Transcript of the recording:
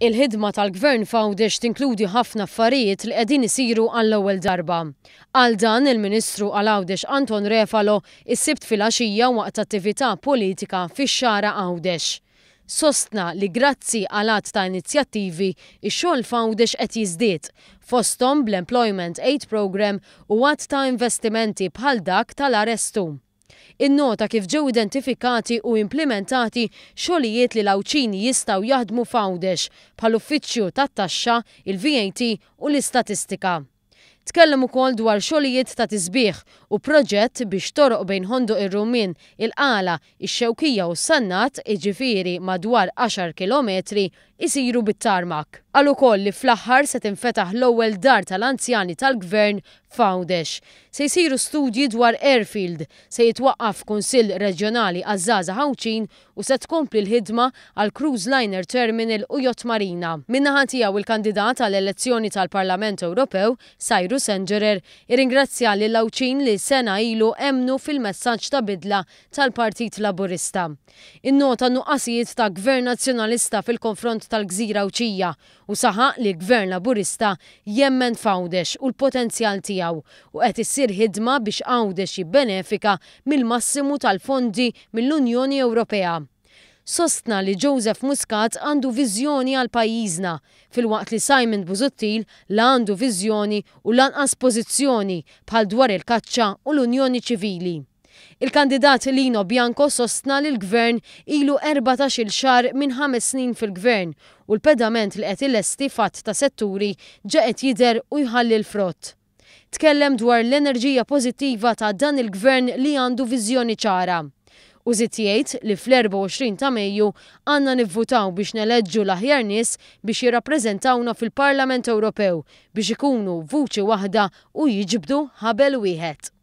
Il-ħidma tal-Gvern f'Għawdex tinkludi ħafna affarijiet li qegħdin isiru għall-ewwel darba. Qal dan il-Ministru għal Għawdex Anton Refalo s-Sibt filgħaxija waqt attività politika fix-Xagħra Għawdex. Sostna li grazzi għal għadd ta' inizjattivi, ix-xogħol f'Għawdex qed jiżdied, fosthom bl-Employment Aid Programme u għadd ta' investimenti bħal dak tal-RS2. Innota kif ġew identifikati u implimentati xogħlijiet li l-Għawdxin jistgħu jaħdmu f'Għawdex, bħall-Uffiċċju tat-Taxxa, il-VAT u l-Istatistika. Tkellem ukoll dwar xogħlijiet ta' tisbiħ u proġett biex toroq bejn Ħondoq ir-Rummien, il-Qala, ix-Xewkija u s-Sannat, jiġifieri madwar għaxar kilometri, isiru bit-tarmac. Qal ukoll li fl-aħħar se tinfetaħ l-ewwel dar tal-anzjani tal-Gvern f'Għawdex. Se jsiru studji dwar airfield, se jitwaqqaf Kunsill Reġjonali għaż-Żgħażagħ Għawdxin u se tkompli l-ħidma għal Cruise Liner Terminal u Yacht Marina. Min-naħa tiegħu il-kandidat għall-elezzjoni tal-Parlament Ewropew, Cyrus Engerer, irringrazzja lill-Għawdxin li sena ilu emmnu fil-messaġġ ta' bidla tal-Partit Laburista. Innota n-nuqqasijiet ta' Gvern Nazzjonalista fil-konfront tal-gżira Għawdxija u saħaq li Gvern Laburista jemmen f'Għawdex u l-potenzjal tiegħu u qed issir ħidma biex Għawdex jibbenefika mill-massimu tal-fondi mill-Unjoni Ewropea. Sostna li Joseph Muscat għandu viżjoni għal pajjiżna, filwaqt li Simon Busuttil la għandu viżjoni u lanqas pożizzjoni bħal dwar il-kaċċa u l-Unjoni Ċivili. Il-kandidat Lino Bianco sostna li l-Gvern ilu 14-il xahar minn ħames snin fil-Gvern u l-pedament li qed ilesti f'għadd ta' setturi ġa qed jidher u jħalli l-frott. Tkellem dwar l-enerġija pożittiva ta' dan il-Gvern li għandu viżjoni ċara. U żied jgħid li fl-24 ta' Mejju għandna nivvutaw biex neleġġu l-aħjar nies biex jirrappreżentawna fil-Parlament Ewropew biex ikunu vuċi waħda u jiġbdu ħabel wieħed.